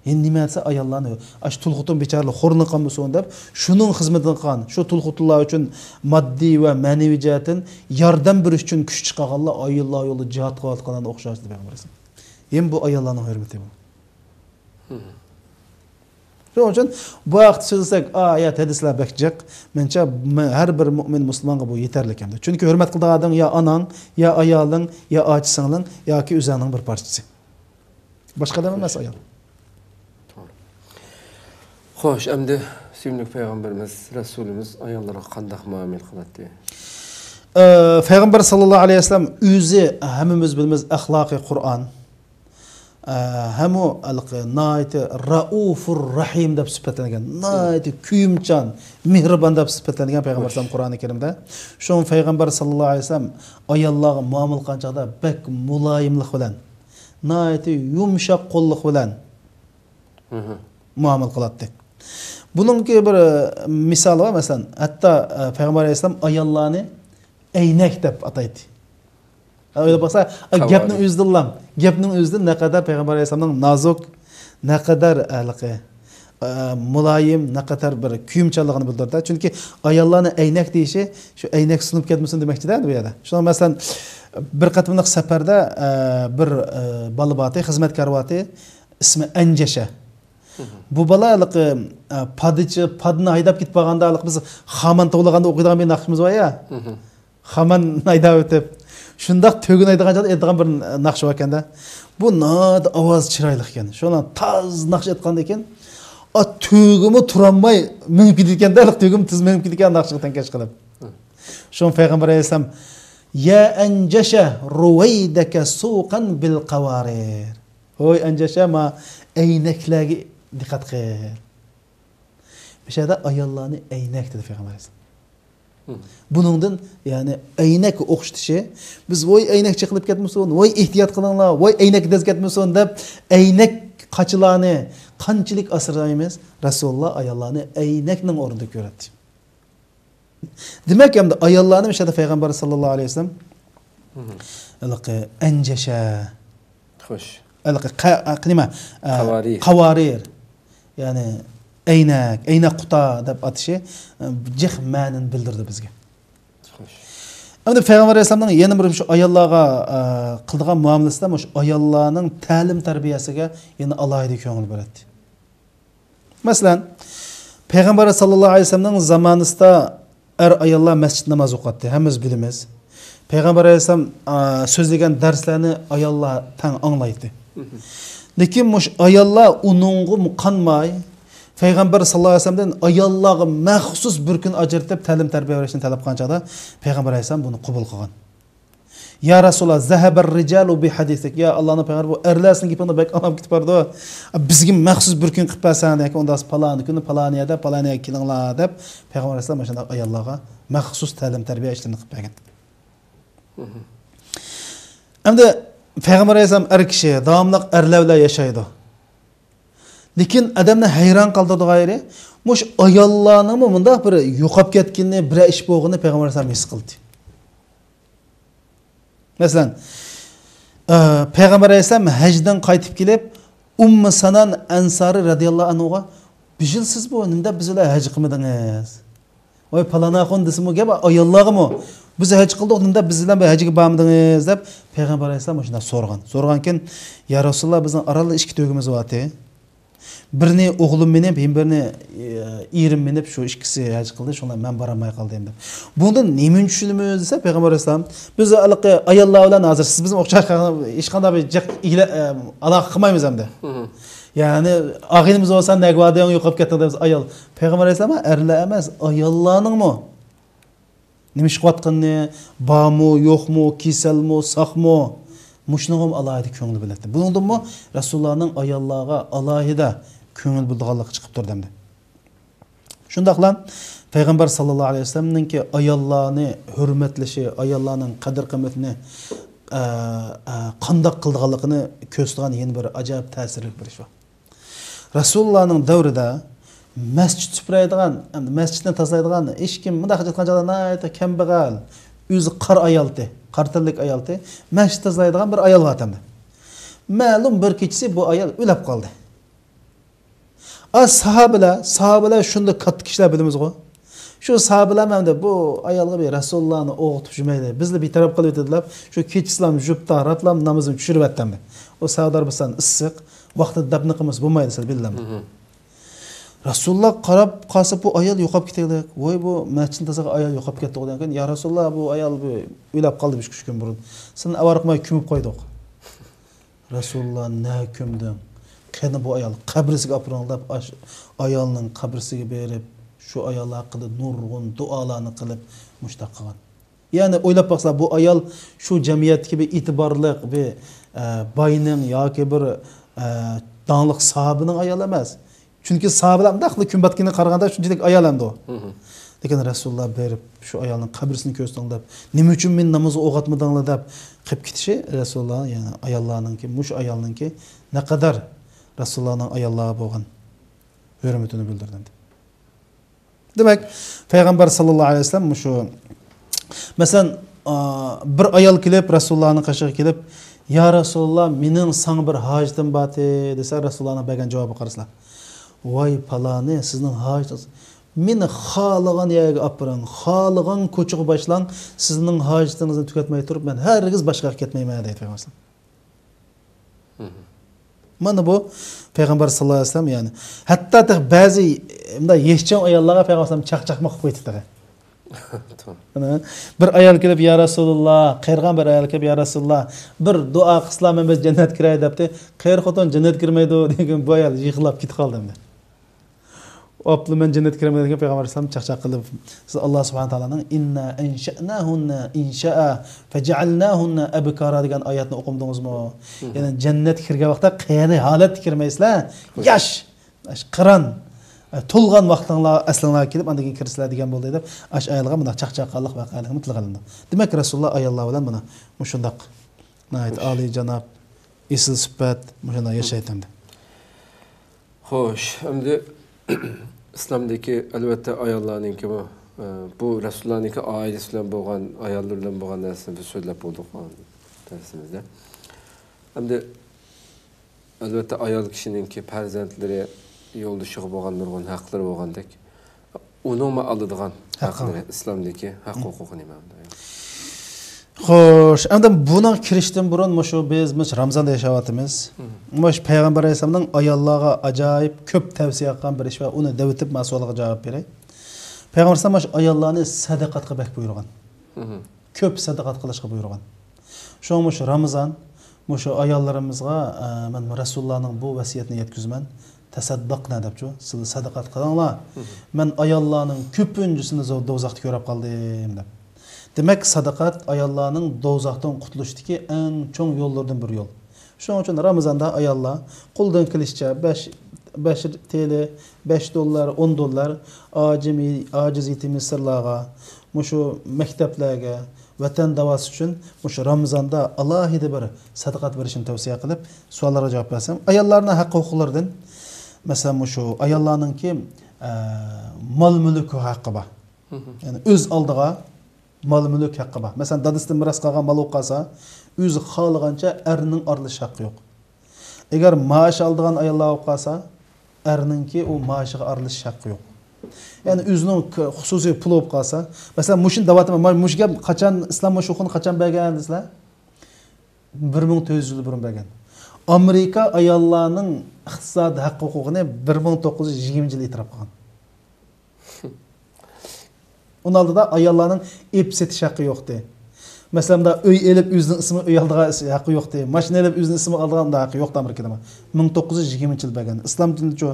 يەنە نېمە دېسە، ئاياللارنى، ئاشۇ تۇل خوتۇن بىچارىلەر خورلىنىپ قالمىسۇن دەپ، شۇنىڭ خىزمىتىنى قىلغان، شۇ تۇل خوتۇنلار ئۈچۈن ماددىي ۋە مەنىۋى جەھەتتىن ياردەم بېرىش ئۈچۈن كۈچ چىقارغانلار ئاياللار يولىدا جىھاد قىلىۋاتقانلارنى ئوخشاش دەپ پەيغەمبەر ئەلەيھىسسالام. ھەم بۇ ئاياللارنىڭ ھۆرمىتى بۇ. شۇنىڭ ئۈچۈن بۇ ھەقتە سۆزلىسەك، ئايەت، ھەدىسلەر بەك جىق. مېنىڭچە، مە-، ھەر بىر مۆمىن مۇسۇلمانغا بۇ يېتەرلىك ئەمدى. چۈنكى ھۆرمەت قىلىدىغان ئادەم يا ئاناڭ، يا ئايالىڭ، يا ئاچا-سىڭلىڭ ياكى ئۆزۈڭنىڭ بىر پارچىسى. باشقا ئادەم ئەمەس ئايال. خوش، ئەمدى سۆيۈملۈك پەيغەمبىرىمىز، رەسۇلىمىز ئاياللارغا قانداق مۇئامىلە قىلاتتى؟ ئە، پەيغەمبەر ساللاللاھۇ ئەلەيھى ۋەسەللەم ئۆزى، ھەممىمىز بىلىمىز، ئەخلاقى قۇرئان. ئە، ھەمۇ ھېلىقى ناھايىتى رەئۇفۇر رەھىم دەپ سۈپەتلەنگەن، ناھايىتى كۆيۈمچان، مېھرىبان دەپ سۈپەتلەنگەن پەيغەمبەر ئەلەيھىسسالام قۇرئانى كەرىمدە. شۇڭا پەيغەمبەر ساللاللاھۇ ئەلەيھى ۋەسەللەم ئاياللارغا مۇئامىلە قىلغان چاغدا بەك مۇلايىملىق بىلەن، ناھايىتى يۇمشاق قوللۇق بىلەن مۇئامىلە قىلاتتى. بۇنىڭكى بىر، ئە، مىسالى بار، مەسىلەن، ھەتتا، ئە، پەيغەمبەر ئەلەيھىسسالام ئاياللارنى ئەينەك دەپ ئاتايتتى. ئويلاپ باقسا، ئا، گەپنىڭ ئۆزىدىنلا، گەپنىڭ ئۆزىدىن نەقەدەر پەيغەمبەر ئەلەيھىسسالامنىڭ نازۇك، نەقەدەر ھېلىقى، ئا، مۇلايىم، نەقەدەر بىر كۆيۈمچانلىقىنى بىلدۈرىدۇ. چۈنكى ئاياللارنى ئەينەك دېيىشى، شۇ ئەينەك سۇنۇپ كەتمىسۇن دېمەكچىدە بۇ يەردە. شۇڭا مەسىلەن، بىر قېتىملىق سەپەردە، ئا، بىر، ئا، بالا بارتى، خىزمەتكار بارتى، ئىسمى ئەنجەشە. بۇ بالا ھېلىقى، ئا، پادىچى، پادىنى ھەيدەپ كېتىپ بارغاندا، ھېلىقى بىز خامان توۋلىغاندا ئوقۇيدىغان بىر ناخشىمىز بار يا. خامان ھەيدەپ ئۆتۈپ، شۇنداق تۆگىنى ھەيدىغان چاغدا ئېيتىدىغان بىر ناخشا بار ئىكەندە. بۇ ناھايىتى ئاۋازى چىرايلىق ئىكەن. شۇنىڭ تاز ناخشا ئېيتقاندىن كېيىن، ئا، تۆگىمۇ تۇرالماي مېڭىپ كېتىدىكەندە، تۆگىمۇ تېز مېڭىپ كېتىدىكەن ناخشىغا تەڭكەش قىلىپ. شۇڭا پەيغەمبەر ئەلەيھىسسالام، يا ئەنجەشە روەيدەكە سوقەن بىل قەۋارىر. ھوي ئەنجەشە، ما ئەينەكلەرگە دىققەت قىل. بۇ يەردە ئاياللارنى ئەينەك دېدى پەيغەمبەر ئەلەيھىسسالام. بۇنىڭدىن، يەنى ئەينەككە ئوخشىتىشى، بىز ۋوي ئەينەك چېقىلىپ كەتمىسۇن، ۋوي ئېھتىيات قىلىڭلار، ۋوي ئەينەك دەز كەتمىسۇن دەپ ئەينەك قاچىلارنى قانچىلىك ئاسرايمىز؟ رەسۇلۇللا ئاياللارنى ئەينەكنىڭ ئورنىدا كۆرەتتى. دېمەك، ئەمدى ئاياللارنى مۇشۇ يەردە پەيغەمبەر ساللاللاھۇ ئەلەيھى ۋەسەللەم ھېلىقى ئەنجەشە، خوش. ھېلىقى قە-، قە-، نېمە، ئە، قاۋارىر. قاۋارىر. يەنى ئەينەك، ئەينەك قۇتا دەپ ئاتىشى، ئە، جىق مەنىنى بىلدۈرىدۇ بىزگە. خوش. ئەمدى پەيغەمبەر ئەلەيھىسسالامنىڭ يەنە بىر شۇ ئاياللارغا، ئە، قىلىدىغان مۇئامىلىسىدە مۇشۇ ئاياللارنىڭ تەلىم تەربىيەسىگە يەنە ئالاھىدە كۆڭۈل بۆلەتتى. مەسىلەن، پەيغەمبەر ساللاللاھۇ ئەلەيھى ۋەسەللەمنىڭ زامانىسىدا ئەر-ئاياللار مەسچىتتە ناماز ئوقۇيتتى، ھەممىمىز بىلىمىز. پەيغەمبەر ئەلەيھىسسالام، ئا، سۆزلىگەن دەرسلەرنى ئاياللار تەڭ ئاڭلايتتى. لېكىن مۇشۇ ئاياللار ئۇنىڭغىمۇ قانماي، پەيغەمبەر ساللاللاھۇ ئەلەيھى ۋەسەللەمدىن ئاياللارغا مەخسۇس بىر كۈن ئاجرىتىپ تەلىم-تەربىيە بېرىشنى تەلەپ قىلغان چاغدا پەيغەمبەر ئەلەيھىسسالام بۇنى قوبۇل قىلغان. يا رەسۇلاللا، زەھەبەر رىجالۇ بىھەدىسىك. يا ئاللانىڭ پەيغەمبىرى، بۇ ئەرلەر سېنىڭ گېپىڭدىن بەك ئاڭلاپ كېتىپ بارىدۇ. بىزگە مەخسۇس بىر كۈن قىلىپ بەرسەڭ، ياكى ئۇنداق پالانى كۈنى پالانى يەردە، پالانى يەرگە كېلىڭلار دەپ، پەيغەمبەر ئەلەيھىسسالام مانا شۇنداق ئاياللارغا مەخسۇس تەلىم-تەربىيە ئىشلىرىنى قىلىپ بەرگەن. ئەمدى پەيغەمبەر ئەلەيھىسسالام ئەر كىشى، داۋاملىق ئەرلەر بىلەن ياشايدۇ. لېكىن ئادەمنى ھەيران قالدۇرىدىغان يېرى، مۇشۇ ئاياللارنىڭمۇ مۇنداق بىر يوقاپ كەتكىنى، بىرەر ئىش بولغىنىنى پەيغەمبەر ئەلەيھىسسالام ھېس قىلدى. مەسىلەن، ئە، پەيغەمبەر ئەلەيھىسسالام ھەجدىن قايتىپ كېلىپ، ئۇممۇ سانان ئەنسارى رەزىياللاھۇ ئەنھۇغا، «بۇ يىل سىز بۇ نېمە دەپ بىز بىلەن ھەج قىلمىدىڭىز؟» «ۋاي، پالان ئاخۇن» دېسىمۇ گەپ ئاياللارغىمۇ، «بىز ھەج قىلدۇق، نېمە دەپ بىز بىلەن بىر ھەجگە بارمىدىڭىز؟» دەپ پەيغەمبەر ئەلەيھىسسالام مۇشۇنداق سورىغان. سورىغانكىن، «يا رەسۇلاللا، بىزنىڭ ئارالدا ئىككى تۆگىمىز بارتى. بىرىنى ئوغلۇم مىنىپ، يەنە بىرىنى، ئە، ئېرىم مىنىپ، شۇ ئىككىسى ھەج قىلدى، شۇڭا مەن بارالماي قالدىم» دەپ. بۇنىڭدىن نېمىنى چۈشىنىمىز دېسە، پەيغەمبەر ئەلەيھىسسالام، «بىز ھېلىقى ئاياللار بىلەن ھازىر سىز بىزنىڭ ئوخشاش ھېچقانداق بىر جىق ئىلە-، ئە، ئالاقە قىلمايمىز ئەمدى. يەنى ئاغىنىمىز بولسا، نەگە باردىڭ، يوقاپ كەتتىڭ» دەيمىز. ئايال، پەيغەمبەر ئەلەيھىسسالام ئەرلەر ئەمەس، ئاياللارنىڭمۇ نېمە ئىش قىلىۋاتقىنىنى، بارمۇ، يوقمۇ، كېسەلمۇ، ساقمۇ، مۇشۇنىڭغىمۇ ئالاھىدە كۆڭۈل بۆلەتتى. بۇنىڭدىنمۇ رەسۇلۇللانىڭ ئاياللارغا ئالاھىدە كۆڭۈل بۆلىدىغانلىقى چىقىپ تۇرىدۇ ئەمدى. شۇنداقلا پەيغەمبەر ساللاللاھۇ ئەلەيھى ۋەسەللەمنىڭكى ئاياللارنى ھۆرمەتلىشى، ئاياللارنىڭ قەدىر-قىممىتىنى، ئە، ئە، قانداق قىلىدىغانلىقىنى كۆرسىتىدىغان يەنە بىر ئاجايىپ تەسىرلىك بىر ئىش بار. رەسۇلۇللانىڭ دەۋرىدە مەسچىت سۈپۈرەيدىغان، ئەمدى مەسچىتنى تازىلايدىغان ھېچكىم، مۇنداق ئېيتقان چاغدا ناھايىتى كەمبەغەل، ئۆزى قار ئايالتى، قار تەنلىك ئايالتى، مەسچىت تازىلايدىغان بىر ئايال بار ئىدى. مەلۇم بىر كېچىسى بۇ ئايال ئۆلۈپ قالدى. ئا، ساھابىلەر، ساھابىلەر شۇنداق كاتتا كىشىلەر بىلىمىزغۇ. شۇ ساھابىلەر ئەمدى بۇ ئايالغا بىر رەسۇلۇللانى ئويغىتىپ يۈرمەيلى، بىزنى بىتەرەپ قىلىۋېتىدىلا، شۇ كېچىسىلام جۈپتا راتلام نامىزىنى چۈشۈرۈۋەتتى ئەمدى. ئۇ سەۋدار بىسان ئىسسىق، ۋاقتىدا دەپنە قىلمىسا بولمايدۇ دېسە بىللەم. رەسۇلۇللا قاراپ قالسا، بۇ ئايال يوقاپ كېتەيلىك. ۋاي، بۇ مەسچىتنى تازىلىغان ئايال يوقاپ كەتتى دېگەن. يا رەسۇلۇللا، بۇ ئايال بۇ ئۆلۈپ قالدى بىر ئىككى كۈن بۇرۇن. سىلىنى ئاۋارە قىلماي كۆمۈپ قويدۇق. رەسۇلۇللا، نەگە كۆمدۈڭ؟ قېنى بۇ ئايال قەبرىسىگە ئاپىرىڭ دەپ، ئاش-، ئايالنىڭ قەبرىسىگە بېرىپ، شۇ ئايال ھەققىدە نۇرغۇن دۇئالارنى قىلىپ، مۇشۇنداق قىلغان. يەنى ئويلاپ باقسا، بۇ ئايال شۇ جەمئىيەتتىكى بىر ئېتىبارلىق بىر، ئە، باينىڭ ياكى بىر، ئە، داڭلىق ساھابىنىڭ ئايالى ئەمەس. چۈنكى ساھابىلەر مۇنداقلا كۈن پاتقىنىغا قارىغاندا شۇنچىلىك ئايال ئەمدى ئۇ. لېكىن رەسۇلۇللا بېرىپ، شۇ ئايالنىڭ قەبرىسىنى كۆرسىتىڭ دەپ، نېمە ئۈچۈن مېنى نامازغا ئويغاتمىدىڭلار دەپ قىلىپ كېتىشى رەسۇلۇللا، يەنى ئاياللارنىڭكى، مۇشۇ ئايالنىڭكى نەقەدەر رەسۇلۇللانىڭ ئاياللارغا بولغان ھۆرمىتىنى بىلدۈردى. دېمەك، پەيغەمبەر ساللاللاھۇ ئەلەيھى ۋەسەللەم مۇشۇ، مەسىلەن، ئا، بىر ئايال كېلىپ، رەسۇلۇللانىڭ قېشىغا كېلىپ، يا رەسۇلۇللا، مېنىڭ ساڭا بىر ھاجىتىم بارتى، دېسە، رەسۇلۇللانىڭ بەرگەن جاۋابىغا قارىسىلا، ۋاي پالانى، سىزنىڭ ھاجىتىڭىز، مېنى خالىغان يەرگە ئاپىرىڭ، خالىغان كوچىغا باشلاڭ، سىزنىڭ ھاجىتىڭىزنى تۈگەتمەي تۇرۇپ، مەن ھەرگىز باشقا ياققا كەتمەيمەن، دەيدۇ پەيغەمبەر. مانا بۇ پەيغەمبەر ساللاللاھۇ ئەلەيھى ۋەسەللەم، يەنى ھەتتا تېخى بەزى مۇنداق يېشىچان ئاياللارغا پەيغەمبەر ئەلەيھىسسالام چاقچاقمۇ قىلىپ قويدى تېخى. مانا بىر ئايال كېلىپ، يا رەسۇلۇللا، قېرىغان بىر ئايال كېلىپ، يا رەسۇلۇللا، بىر دۇئا قىلسىلا مەن بىر جەننەتكە كىرەي دەپتۇ. قېرى خوتۇن جەننەتكە كىرمەيدۇ دېگەن، بۇ ئايال يىغلاپ كېتىپ قالدى ئەمدى. ئاپلا مەن جەننەتكە كىرەمەن دېگەن پەيغەمبەر ئەلەيھىسسالام چاقچاق قىلىپ، سىز ئاللا سۇبھانە تائالانىڭ «ئىننا ئەنشەئناھۇننە ئىنشائا فەجەئەلناھۇننە ئەبكارا» دېگەن ئايەتنى ئوقۇمىدىڭىزمۇ؟ يەنى جەننەتكە كىرگەن ۋاقىتتا قېنى ھالەتتە كىرمەيسىلەر، ياش، قىران، تولغان ۋاقتىڭلار ئەسلىڭلارغا كېلىپ، ئاندىن كېيىن كىرىسىلەر دېگەن بولدى دەپ، ئاشۇ ئايالغا مۇنداق چاقچاق قىلغانلىق ۋەقەلىكمۇ تىلغا ئېلىندى. دېمەك، رەسۇلۇللا ئاياللار بىلەن مانا مۇشۇنداق ناھايىتى ئالىيجاناب، ئېسىل سۈپەت، مۇشۇنداق ياشايتتى ئەمدى. خوش، ئەمدى ئىسلامدىكى، ئەلۋەتتە، ئاياللارنىڭكىمۇ، ئە، بۇ رەسۇلۇللانىڭكى ئائىلىسى بىلەن بولغان، ئاياللىرى بىلەن بولغان نەرسىنى بىز سۆزلەپ بولدۇق دەرسىمىزدە. ئەمدى، ئەلۋەتتە، ئايال كىشىنىڭكى پەرزەنتلىرى، يولدىشىغا بولغان نۇرغۇن ھەقلىرى بولغاندەك، ئۇنىڭمۇ ئالىدىغان ھەقلىرى، ئىسلامدىكى ھەق ھوقۇقى نېمە؟ خوش، ئەمدى بۇنىڭغا كىرىشتىن بۇرۇن مۇشۇ بىز، مۇشۇ رامىزاندا ياشاۋاتىمىز. مم. مۇشۇ پەيغەمبەر ئەلەيھىسسالامنىڭ ئاياللارغا ئاجايىپ كۆپ تەۋسىيە قىلغان بىر ئىش بار، ئۇنى دەۋېتىپ، مانا سوئالغا جاۋاب بېرەي. پەيغەمبەر ئەلەيھىسسالام مۇشۇ ئاياللارنى سەدىقەتقە بەك بۇيرۇغان. مم. كۆپ سەدىقەت قىلىشقا بۇيرۇغان. شۇڭا مۇشۇ رامىزان، مۇشۇ ئاياللىرىمىزغا، ئە، مەن رەسۇلۇللانىڭ بۇ ۋەسىيىتىنى يەتكۈزىمەن، تەسەددەقنە دەپچۇ، سىلەر سەدىقەت قىلىڭلار. مم. مەن ئاياللارنىڭ كۆپىنچىسىنى زو-، دوزاختا كۆرۈپ قالدىم دەپ. دېمەك، سادىقات ئاياللارنىڭ دوزاختىن قۇتۇلۇشتىكى ئەڭ چوڭ يوللىرىدىن بىر يول. شۇنىڭ ئۈچۈن رامىزاندا ئاياللار قولىدىن كېلىشىچە بەش، بەش تىيىن، بەش دوللار، ئون دوللار ئاجىز، ئاجىز يېتىم يېسىرلارغا، مۇشۇ مەكتەپلەرگە، ۋەتەن داۋاسى ئۈچۈن مۇشۇ رامىزاندا ئالاھىدە بىر سەدىقات بېرىشنى تەۋسىيە قىلىپ، سوئاللارغا جاۋاب بەرسەم، ئاياللارنىڭ ھەق ھوقۇقلىرىدىن، مەسىلەن، مۇشۇ ئاياللارنىڭكى، ئە، مال مۈلۈك ھەققى بار. يەنى ئۆز ئالدىغا مال مۈلۈك ھەققى بار. مەسىلەن، دادىسىدىن مىراس قالغان مال بولۇپ قالسا، ئۆزى خالىغانچە ئەرنىڭ ئارىلىشىش ھەققى يوق. ئەگەر مائاش ئالىدىغان ئاياللار بولۇپ قالسا، ئەرنىڭكى ئۇ مائاشىغا ئارىلىشىش ھەققى يوق. يەنى ئۆزىنىڭ ك-، خۇسۇسىي پۇلى بولۇپ قالسا، مەسىلەن، مۇشۇنى دەۋاتىمەن، مانا مۇشۇ گەپ قاچان، ئىسلام مۇشۇ ھوقۇقنى قاچان بەرگەن دېسىلە، بىر مىڭ تۆت يۈز يىل بۇرۇن بەرگەن. ئامېرىكا ئاياللارنىڭ ئىقتىسادىي ھەق ھوقۇقىنى بىر مىڭ توققۇز يۈز يىگىرمىنچى يىلى ئېتىراپ قىلغان. ئۇنىڭ ئالدىدا ئاياللارنىڭ ئېپ سېتىش ھەققى يوقتى. مەسىلەن، مۇنداق ئۆي ئېلىپ ئۆزىنىڭ ئىسمىغا ئۆي ئالىدىغان ھەققى يوقتى. ماشىنا ئېلىپ ئۆزىنىڭ ئىسمىغا ئالىدىغان ئۇنداق ھەققى يوقتى ئامېرىكىدا. مىڭ توققۇز يۈز يىگىرمىنچى يىل بەرگەن. ئىسلام دىنىچۇ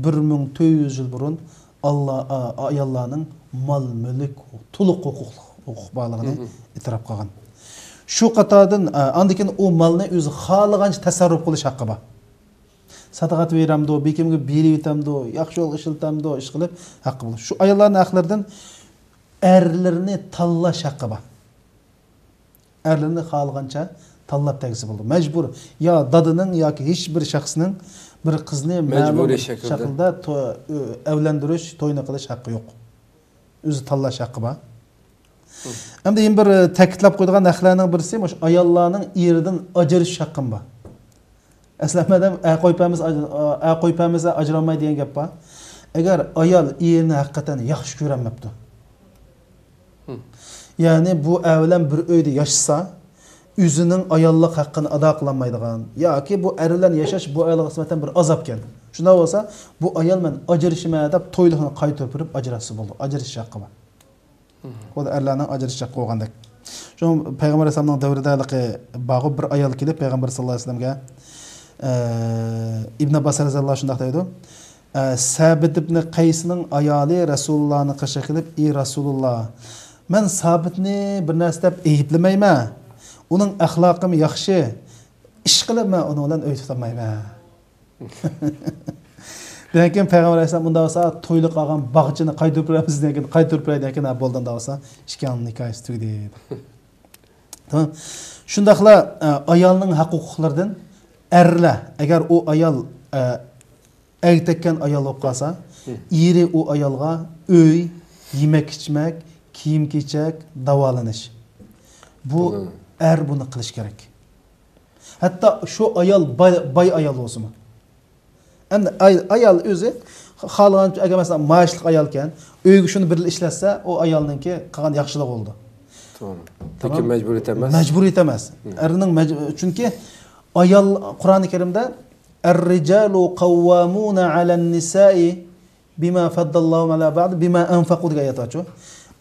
بىر مىڭ تۆت يۈز يىل بۇرۇن ئاللا، ئا-، ئاياللارنىڭ مال مۈلۈك، تولۇق ھوقۇق، ھوقۇق بارلىقىنى ئېتىراپ قىلغان. شۇ قاتاردىن، ئا، ئاندىن كېيىن ئۇ مالنى ئۆزى خالىغانچە تەسەررۇپ قىلىش ھەققى بار. سادىقات بېرەمدۇ، بېكىمگە بېرىۋېتەمدۇ، ياخشى يولغا ئىشلىتەمدۇ، ئىش قىلىپ ھەق قىلىدۇ. شۇ ئاياللارنىڭ ھەقلىرىدىن ئەرلىرىنى تاللاش ھەققى بار. ئەرلىرىنى خالىغانچە تاللاپ تەگسە بولىدۇ. مەجبۇر، يا دادىنىڭ ياكى ھېچ بىر شەخسنىڭ بىر قىزنى مەجبۇرىي مەلۇم شەكىلدە. شەكىلدە تو-، ئۆ-، ئەۋلەندۈرۈش، توينى قىلىش ھەققى يوق. ئۆزى تاللاش ھەققى بار. ئەمدى يەنە بىر، ئە، تەكىتلەپ قويىدىغان ھەقلەرنىڭ بىرسى مۇشۇ ئاياللارنىڭ ئېرىدىن ئاجرىشىش ھەققىمۇ بار. ئەسلى ھەممە ئادەم ئەر قويۇپ بەرمىسە، ئاج-، ئەر قويۇپ بەرمىسە ئاجرالماي دېگەن گەپ بار. ئەگەر ئايال ئېرىنى ھەقىقەتەن ياخشى كۆرەلمەپتۇ، يەنى بۇ ئەر بىلەن بىر ئۆيدە ياشىسا، ئۆزىنىڭ ئاياللىق ھەققىنى ئادا قىلالمايدىغان ياكى بۇ ئەر بىلەن ياشاش بۇ ئايالغا نىسبەتەن بىر ئازابكەن. شۇنداق بولسا، بۇ ئايال مەن ئاجرىشىمەن دەپ تويلۇقنى قايتۇرۇپ بېرىپ ئاجراشسا بولىدۇ. ئاجرىشىش ھەققى بار. خۇددى ئەرلەرنىڭ ئاجرىشىش ھەققى بولغاندەك. شۇ پەيغەمبەر ئەلەيھىسسالامنىڭ دەۋرىدە ھېلىقى بارغۇ بىر ئايال كېلىپ پەيغەمبەر ساللاللاھۇ ئەلەيھى ۋەسەللەمگە، ئە، ئىبن ئابباس رەزىياللاھۇ شۇنداق دەيدۇ. ئە، سابىت ئىبن قەيسنىڭ ئايالى رەسۇلۇللاھنى قېشىغا كېلىپ، ئى رەسۇلۇللاھ، مەن سابىتنى بىر نەرسە دەپ ئەيىبلىمەيمەن. ئۇنىڭ ئەخلاقىمۇ ياخشى. ئىشقىلىپ مەن ئۇنىڭ بىلەن ئۆي تۇتالمايمەن. دېگەن كېيىن پەيغەمبەر ئەلەيھىسسالام مۇنداق بولسا تويلۇق ئالغان باغچىنى قايتۇرۇپ بېرەمسىز دېگەن كېيىن، قايتۇرۇپ بېرەي دېگەن كېيىن، ھە، بولدى ئۇنداق بولسا ئىككىڭلارنىڭ نىكاھىسى تۈگىدى. تامام. شۇنداقلا، ئە، ئايالنىڭ ھەق ھوقۇقلىرىدىن ئەرلەر، ئەگەر ئۇ ئايال، ئە، ئەگتەككەن ئايال بولۇپ قالسا، ئېرى ئۇ ئايالغا ئۆي، يېمەك-ئىچمەك، كىيىم-كېچەك، داۋالىنىش. بۇ ئەر بۇنى قىلىش كېرەك. ھەتتا شۇ ئايال باي، باي ئايال بولسىمۇ. ئەمدى ئاي-، ئايال ئۆزى خالىغان، ئەگەر مەسىلەن مائاشلىق ئايالكەن، ئۆيگە شۇنى بىرلا ئىشلەتسە، ئۇ ئايالنىڭكى قىلغان ياخشىلىقى بولىدۇ. توغرا. تامام. لېكىن مەجبۇرىيەت ئەمەس. مەجبۇرىيەت ئەمەس. ئەرنىڭ مەج-، چۈنكى ئايال، قۇرئانى كەرىمدە، «الرجال قوامون على النساء بما فضل الله بعضهم على بعض بما أنفقوا» دېگەن ئايەت بارچۇ.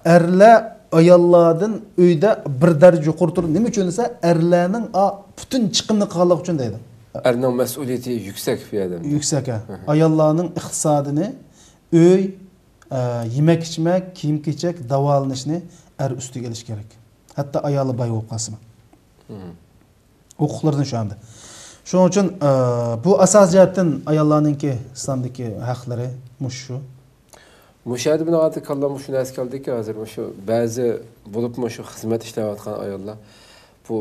ئەرلەر ئاياللاردىن ئۆيدە بىر دەرىجە يۇقىرى تۇرىدۇ. نېمە ئۈچۈن دېسە، ئەرلەرنىڭ ئا-، پۈتۈن چىقىمنى قىلغانلىقى ئۈچۈن دەيدۇ. ئەرنىڭ مەسئۇلىيىتى يۈكسەك بۇ يەردە. يۈكسەك، ھە. ئاياللارنىڭ ئىقتىسادىنى، ئۆي، ئە، يېمەك-ئىچمەك، كىيىم-كېچەك، داۋالىنىشنى ئەر ئۈستىگە ئېلىشى كېرەك. ھەتتا ئايالى باي بولۇپ قالسىمۇ. ھوقۇقلىرىدىن شۇ ئەمدى. شۇنىڭ ئۈچۈن، ئە، بۇ ئاساسىي جەھەتتىن ئاياللارنىڭكى ئىسلامدىكى ھەقلىرى مۇشۇ شۇ. مۇشۇ يەردە مېنىڭ ھازىر كاللامغا شۇ نەرسە كەلدىكى، ھازىر مۇشۇ بەزى، بولۇپمۇ شۇ خىزمەت ئىشلەۋاتقان ئاياللار، بۇ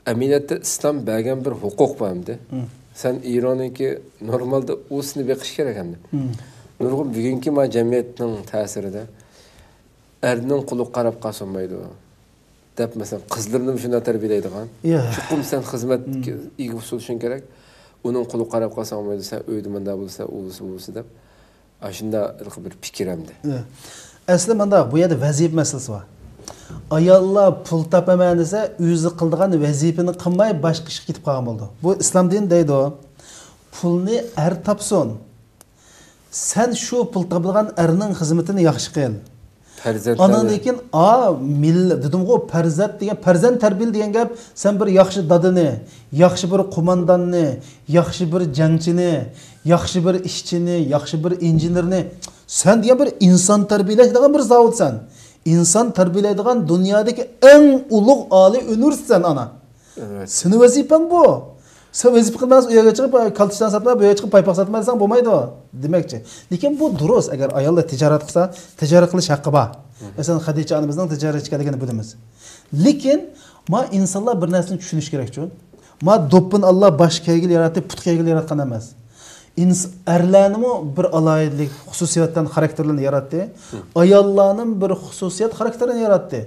ئەمەلىيەتتە ئىسلام بەرگەن بىر ھوقۇق بار ئەمدى. سەن ئېرىڭنىڭكى نورمالدا ئۇلىسىنى بېقىش كېرەك ئەمدى. نۇرغۇن بۈگۈنكى ما جەمئىيەتنىڭ تەسىرىدە ئەرنىڭ قۇلىغا قاراپ قالسا بولمايدۇ دەپ، مەسىلەن، قىزلىرىنى شۇنداق تەربىيەلەيدىغان. چوقۇم سەن خىزمەتكە ئىگە بولۇشۇڭ كېرەك. ئۇنىڭ قۇلىغا قاراپ قالساڭ بولمايدۇ، سەن ئۆيدە مۇنداق بولىسەن، ئۇ بولسا، بۇ بولسا دەپ. ئاشۇنداق بىر پىكىر ئەمدى. ئەسلى مۇنداق، بۇ يەردە ۋەزىپە مەسىلىسى بار. ئاياللار پۇل تاپىمەن دېسە، ئۆزى قىلىدىغان ۋەزىپىنى قىلماي باشقا ئىشقا كېتىپ قالغان بولىدۇ. بۇ ئىسلام دىنى دەيدۇ، پۇلنى ئەر تاپسۇن. سەن شۇ پۇل تاپىدىغان ئەرنىڭ خىزمىتىنى ياخشى قىل. پەرزەنتلەرنى. ئاندىن كېيىن، ئا، مىللەت، دېدىمغۇ، پەرزەنت دېگەن، پەرزەنت تەربىيەلە دېگەن گەپ، سەن بىر ياخشى دادىنى، ياخشى بىر قومانداننى، ياخشى بىر جەڭچىنى، ياخشى بىر ئىشچىنى، ياخشى بىر ئىنژېنېرنى، سەن دېگەن بىر ئىنسان تەربىيەلەيدىغان بىر زاۋۇت سەن. ئىنسان تەربىيەلەيدىغان دۇنيادىكى ئەڭ ئۇلۇغ ئالىي ئۇنىۋېرسىتېت سەن، ئانا. ئەلۋەتتە. سېنىڭ ۋەزىپەڭ بۇ. سەن ۋەزىپە قىلمايسەن، ئۇ يەرگە چىقىپ، كالتا ئىشلارنى ساتما، بۇ يەرگە چىقىپ، پايپاق ساتما دېسەڭ بولمايدۇ، دېمەكچى. لېكىن بۇ دۇرۇس، ئەگەر ئاياللار تىجارەت قىلسا، تىجارەت قىلىش ھەققى بار. مەسىلەن، خەدىچە ئانىمىزنىڭ تىجارەتچى ئىكەنلىكىنى بىلىمىز. لېكىن، ما ئىنسانلار بىر نەرسىنى چۈشىنىشى كېرەكچۇ. ما دوپپىنى ئاللا باش كەيگىلى ياراتتى، پۇت كەيگىلى ياراتقان ئەمەس. ئىنس-، ئەرلەرنىمۇ بىر ئالاھىدىلىك، خۇسۇسىيەتلەرنى، خاراكتېرلىرىنى ياراتتى. ئاياللارنىمۇ بىر خۇسۇسىيەت، خاراكتېرلىرىنى ياراتتى.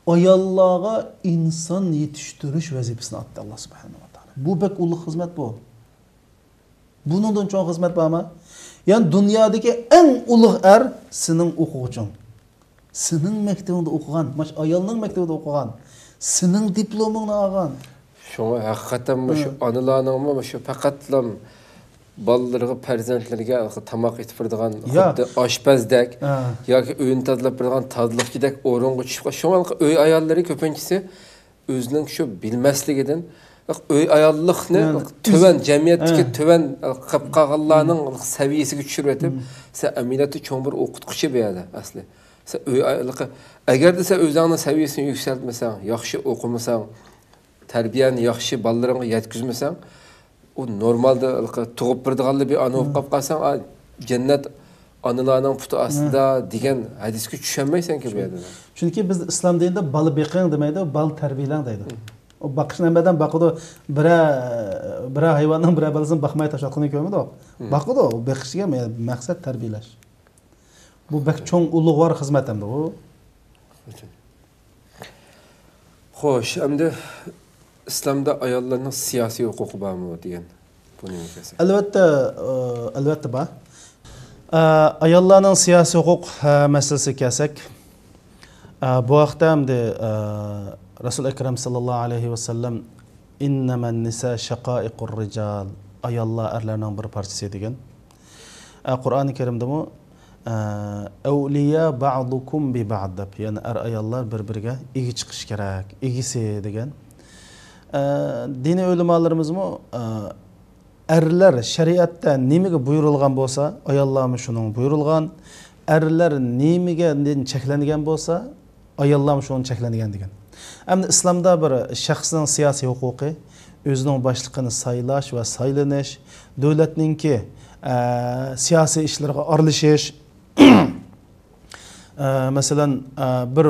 ئاياللارغا ئىنسان يېتىشتۈرۈش ۋەزىپىسىنى ئاتتى ئاللا سۇبھانەھۇ ۋە تائالا. بۇ بەك ئۇلۇغ خىزمەت بۇ. بۇنىڭدىن چوڭ خىزمەت بارمۇ؟ يەنى دۇنيادىكى ئەڭ ئۇلۇغ ئەر سېنىڭ ئوقۇغۇچىڭ. سېنىڭ مەكتىۋىڭدە ئوقۇغان، ماش ئايالنىڭ مەكتىۋىدە ئوقۇغان، سېنىڭ دىپلومۇڭنى ئالغان. شۇڭا ھەقىقەتەن مۇشۇ ئانىلارنىڭمۇ مۇشۇ پەقەتلا بالىلىرىغا، پەرزەنتلىرىگە تاماق ئېتىپ بېرىدىغان، يا. خۇددى ئاشپەزدەك ھە. ياكى ئۆينى تازىلاپ بېرىدىغان تازىلىقچىدەك ئورۇنغا چۈشۈپ قال-، شۇڭا ئۆي ئاياللىرى كۆپىنچىسى ئۆزىنىڭ شۇ بىلمەسلىكىدىن ئۆي ئاياللىقنى ھە. تۆۋەن، ئۆز-، جەمئىيەتتىكى ھە. تۆۋەن قېلىپ قالغانلارنىڭ سەۋىيەسىگە چۈشۈرۈۋېتىپ، سەن ئەمەلىيەتتە چوڭ بىر ئوقۇتقۇچى بۇ يەردە ئەسلى. سەن ئۆي ئاياللىقى، ئەگەردە سەن ئۆزۈڭنىڭ سەۋىيەسىنى يۈكسەلتمىسەڭ، ياخشى ئوقۇمىساڭ، تەربىيەنى ياخشى بالىلىرىڭغا يەتكۈزمىسەڭ، ئۇ نورمالدا تۇغۇپ بېرىدىغانلا بىر ئانا بولۇپ قالىپ قالساڭ، ئا، جەننەت ئانىلارنىڭ پۇتى ئاستىدا دېگەن ھەدىسكە چۈشەنمەيسەنكى بۇ يەردە. چۈنكى بىز ئىسلام دىنىدا بالا بېقىڭ دېمەيدۇ، بالا تەربىيەلەڭ دەيدۇ. ئۇ باقىش نەمەدەن باقىدۇ، بىرەر، بىرەر ھايۋاننىڭ بىرەر بالىسىنى باقماي تاشلاتقىنىنى كۆرمىدۇق. باقىدۇ، بېقىش دېگەن مەقسەت تەربىيەلەش. بۇ بەك چوڭ ئۇلۇغۋار خىزمەت ئەمدى بۇ. خوش، ئەمدى ئىسلامدا ئاياللارنىڭ سىياسىي ھوقۇقى بارمۇ دېگەن بۇ نېمە دېسە؟ ئەلۋەتتە، ئە، ئەلۋەتتە بار. ئە، ئاياللارنىڭ سىياسىي ھوقۇق، ئە، مەسىلىسىگە كەلسەك، ئە، بۇ ھەقتە ئەمدى، ئە، رەسۇل ئەكرەم ساللاللاھۇ ئەلەيھى ۋەسەللەم، «ئىننەمەن نىسا شەقائىقۇر رىجال»، ئاياللار ئەرلەرنىڭ بىر پارچىسى دېگەن. ئە، قۇرئانى كەرىمدىمۇ، ئە، «ئەۋلىيا بەئدۇكۇم بىبەئد» دەپ، يەنى ئەر-ئاياللار بىر-بىرىگە ئىگە چىقىشى كېرەك، ئىگىسى دېگەن. ئە، دىنىي ئۆلىمالىرىمىزمۇ، ئە، ئەرلەر شەرىئەتتە نېمىگە بۇيرۇلغان بولسا، ئاياللارمۇ شۇنىڭغا بۇيرۇلغان. ئەرلەر نېمىگە چەكلەنگەن بولسا، ئاياللارمۇ شۇنىڭغا چەكلەنگەن دېگەن. ئەمدى ئىسلامدا بىر شەخسنىڭ سىياسىي ھوقۇقى، ئۆزىنىڭ باشلىقىنى سايلاش ۋە سايلىنىش، دۆلەتنىڭكى، ئە، سىياسىي ئىشلىرىغا ئارىلىشىش، ئە، مەسىلەن، ئە، بىر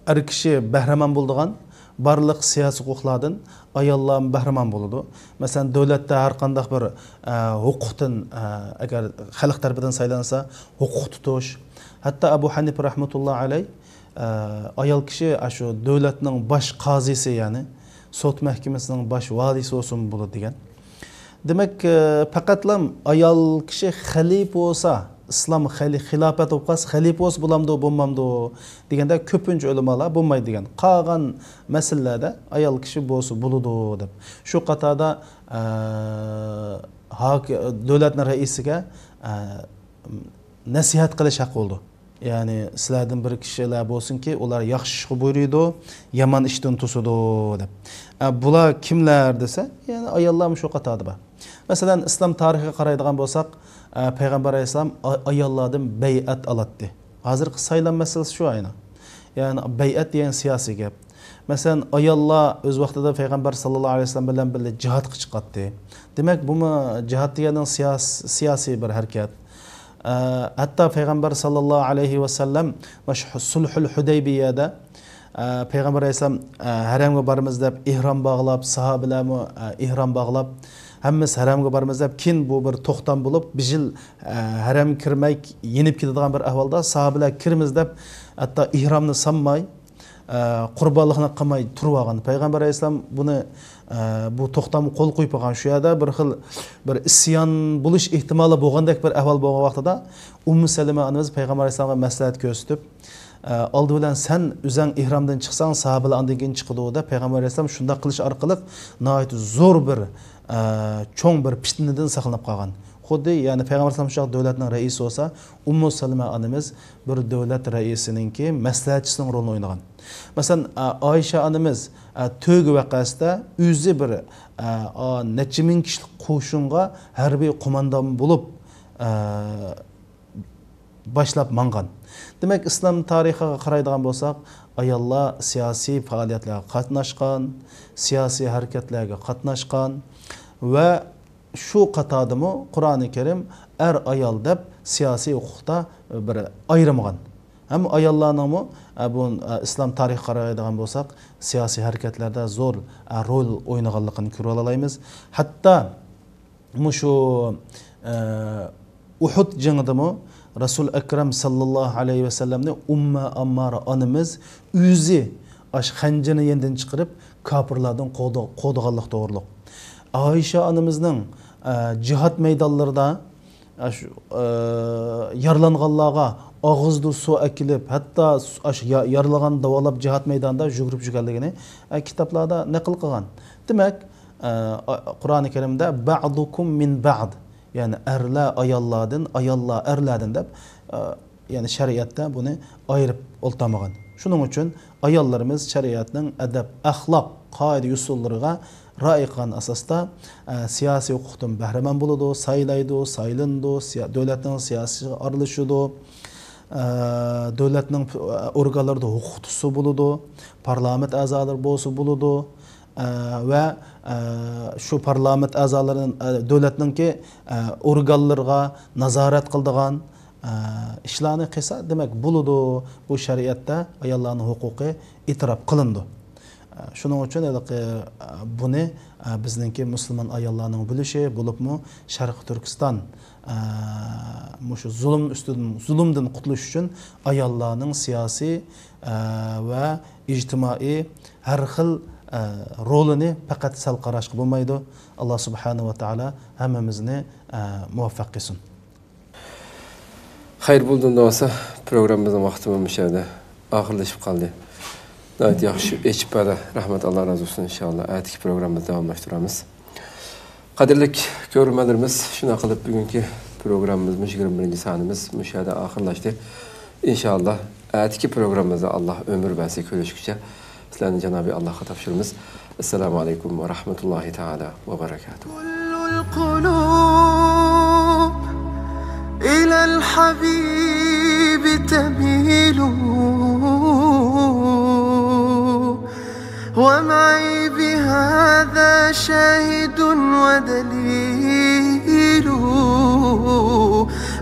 ئەر كىشى بەھرىمەن بولىدىغان بارلىق سىياسىي ھوقۇقلاردىن ئاياللارمۇ بەھرىمەن بولىدۇ. مەسىلەن، دۆلەتتە ھەر قانداق بىر، ئە، ھوقۇقتىن، ئە، ئەگەر خەلق تەرىپىدىن سايلانسا، ھوقۇق تۇتۇش. ھەتتا ئەبۇ ھەنىپە رەھمەتۇللا ئەلەي، ئە، ئايال كىشى ئاشۇ دۆلەتنىڭ باش قازىسى، يەنى سوت مەھكىمىسىنىڭ باش ۋالىيسى بولسىمۇ بولىدۇ دېگەن. دېمەك، ئە، پەقەتلا ئايال كىشى خەلىپە بولسا، ئىسلام خەلى-، خىلاپەت بولۇپ قالسا، خەلىپە بولسا بولامدۇ، بولمامدۇ دېگەندە، كۆپىنچە ئۆلىمالار بولمايدۇ دېگەن. قالغان مەسىلىلەردە ئايال كىشى بولسا بولىدۇ دەپ. شۇ قاتاردا، ئە، ھاك-، دۆلەتنىڭ رەئىسىگە، ئە، نەسىھەت قىلىش ھەققى بولىدۇ. يەنى سىلەردىن بىر كىشىلەر بولسۇنكى، ئۇلار ياخشى ئىشقا بۇيرۇيدۇ، يامان ئىشتىن توسىدۇ دەپ. ئە، بۇلار كىملەر دېسە، يەنى ئاياللارمۇ شۇ قاتاردا بار. مەسىلەن، ئىسلام تارىخىغا قارايدىغان بولساق، ئە، پەيغەمبەر ئەلەيھىسسالام ئا-، ئاياللاردىن بەيئەت ئالاتتى. ھازىرقى سايلام مەسىلىسى شۇ ئەينى. يەنى بەيئەت دېگەن سىياسىي گەپ. مەسىلەن، ئاياللار ئۆز ۋاقتىدا پەيغەمبەر ساللاللاھۇ ئەلەيھى ۋەسەللەم بىلەن بىللە جىھادقا چىقاتتى. دېمەك، بۇمۇ جىھاد دېگەننىڭ سىياس-، سىياسىي بىر ھەرىكەت. ئە، ھەتتا پەيغەمبەر ساللاللاھۇ ئەلەيھى ۋەسەللەم مۇشۇ سۇلھۇل ھۇدەيبىيەدە، ئە، پەيغەمبەر ئەلەيھىسسالام، ئە، ھەرەمگە بارىمىز دەپ ئېھرام باغلاپ، ساھابىلەرمۇ، ئە، ئېھرام باغلاپ، ھەممىسى ھەرەمگە بارىمىز دەپ، كېيىن بۇ بىر توختام بولۇپ، بىر يىل، ئە، ھەرەمگە كىرمەي يېنىپ كېتىدىغان بىر ئەھۋالدا ساھابىلەر كىرىمىز دەپ، ھەتتا ئېھرامنى سانماي، ئە، قۇربانلىقنى قىلماي تۇرۇۋالغان. پەيغەمبەر ئەلەيھىسسالام بۇنى، ئە، بۇ توختامغا قول قويۇپ قويغان. شۇ يەردە بىر خىل بىر ئىسيان بولۇش ئېھتىمالى بولغاندەك بىر ئەھۋال بولغان ۋاقتىدا، ئۇممۇ سەلىمە ئانىمىز پەيغەمبەر ئەلەيھىسسالامغا مەسلىھەت كۆرسىتىپ، ئە، ئالدى بىلەن سەن ئۆزەڭ ئېھرامدىن چىقساڭ، ساھابىلەر ئاندىن كېيىن چىقىدۇ، دەپ پەيغەمبەر ئەلەيھىسسالام شۇنداق قىلىش ئارقىلىق ناھايىتى زور بىر، ئە، چوڭ بىر پىتنىدىن ساقلىنىپ قالغان. خۇددى، يەنى پەيغەمبەر ئەلەيھىسسالام شۇنداق دۆلەتنىڭ رەئىسى بولسا، ئۇممۇ سەلىمە ئانىمىز بىر دۆلەت رەئىسىنىڭكى مەسلىھەتچىسىنىڭ رولىنى ئوينىغان. مەسىلەن، ئا-، ئائىشە ئانىمىز، ئا، تۆگە ۋەقەسىدە ئۆزى بىر، ئا، ئا، نەچچە مىڭ كىشىلىك قوشۇنغا ھەربىي قوماندان بولۇپ، ئا، باشلاپ ماڭغان. دېمەك، ئىسلام تارىخىغا قارايدىغان بولساق، ئاياللار سىياسىي پائالىيەتلەرگە قاتناشقان، سىياسىي ھەرىكەتلەرگە قاتناشقان ۋە شۇ قاتاردىمۇ قۇرئانى كەرىم ئەر-ئايال دەپ سىياسىي ھوقۇقتا بىر ئايرىمىغان. ھەم ئاياللارنىڭمۇ، ئە، بۇ، ئە، ئىسلام تارىخىغا قارايدىغان بولساق، سىياسىي ھەرىكەتلەردە زور، ئە، رول ئوينىغانلىقىنى كۆرۈۋالالايمىز. ھەتتا مۇشۇ، ئە، ئۇھۇد جېڭىدىمۇ رەسۇل ئەكرەم ساللاللاھۇ ئەلەيھى ۋەسەللەمنى ئۇممە ئاممارە ئانىمىز ئۆزى ئاش خەنجىرىنى يېنىدىن چىقىرىپ، كاپىرلاردىن قوغدا-، قوغدىغانلىق توغرۇلۇق. ئائىشە ئانىمىزنىڭ، ئە، جىھاد مەيدانلىرىدا ئاشۇ، ئە، يارىلانغانلارغا ئاغزىدا سۇ ئەكېلىپ، ھەتتا سۇ-، ئاشۇ يا-، يارىلىغان داۋالاپ جىھاد مەيدانىدا يۈگۈرۈپ يۈرگەنلىكىنى، ئە، كىتابلاردا نەقىل قىلغان. دېمەك، ئە، ئا-، قۇرئانى كەرىمدە «بەئدۇكۇم مىن بەئد»، يەنى ئەرلەر ئاياللاردىن، ئاياللار ئەرلەردىن دەپ، ئە، يەنى شەرىئەتتە بۇنى ئايرىپ ئولتۇرمىغان. شۇنىڭ ئۈچۈن ئاياللىرىمىز شەرىئەتنىڭ ئەدەپ، ئەخلاق، قائىدە-يوسۇنلىرىغا رىئايە قىلغان ئاساستا، ئە، سىياسىي ھوقۇقتىن بەھرىمەن بولىدۇ، سايلايدۇ، سايلىنىدۇ، سىيا-، دۆلەتنىڭ سىياسىتىگە ئارىلىشىدۇ، ئە، دۆلەتنىڭ، ئە، ئورگانلىرىدا ھوقۇق تۇتسا بولىدۇ، پارلامېنت ئەزالىرى بولسا بولىدۇ، ئە، ۋە، ئە، شۇ پارلامېنت ئەزالىرى، ئە، دۆلەتنىڭكى، ئە، ئورگانلىرىغا نازارەت قىلىدىغان، ئە، ئىشلارنى قىلسا، دېمەك، بولىدۇ. بۇ شەرىئەتتە ئاياللارنىڭ ھوقۇقى ئېتىراپ قىلىنىدۇ. ئە، شۇنىڭ ئۈچۈن ھېلىقى، ئە، بۇنى، ئە، بىزنىڭكى مۇسۇلمان ئاياللارنىڭ بىلىشى، بولۇپمۇ شەرقىي تۈركىستان، ئە، مۇشۇ زۇلۇم ئۈستىدىن، زۇلۇمدىن قۇتۇلۇش ئۈچۈن ئاياللارنىڭ سىياسىي، ئە، ۋە ئىجتىمائىي ھەر خىل، ئە، رولىنى پەقەت سەل قاراشقا بولمايدۇ. ئاللا سۇبھانەھۇ ۋە تائالا ھەممىمىزنى، ئە، مۇۋەپپەق قىلسۇن. خەير بولدى، ئۇنداق بولسا، پروگراممىمىزنىڭ ۋاقتىمۇ مۇشۇ يەردە ئاخىرلىشىپ قالدى. ناھايىتى ياخشى ئېچىپ بەردى. رەھمەت، ئاللا رازى بولسۇن. ئىنشائاللا، ئەتىكى پروگراممىمىزدا داۋاملاشتۇرىمىز. قەدىرلىك كۆرۈرمەنلىرىمىز، شۇنداق قىلىپ بۈگۈنكى پروگراممىمىز، مۇشۇ يىگىرمە بىرىنچى سانىمىز مۇشۇ يەردە ئاخىرلاشتى. ئىنشائاللا، ئەتىكى پروگراممىمىزدا ئاللا ئۆمۈر بەرسە كۆرۈشكۈچە، سىلەرنى جانابى ئاللاغا تاپشۇرىمىز. ئەسسالامۇ ئەلەيكۇم ۋە رەھمەتۇللاھى تائالا ۋە بەرەكاتۇھ. كل القلوب إلى الحبيب تميل، ومعي بهذا شاهد ودليل.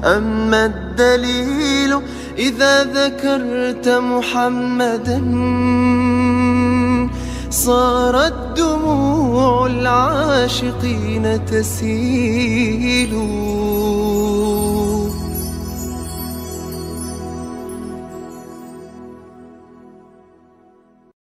أما الدليل، إذا ذكرت محمدا، صارت دموع العاشقين تسيل.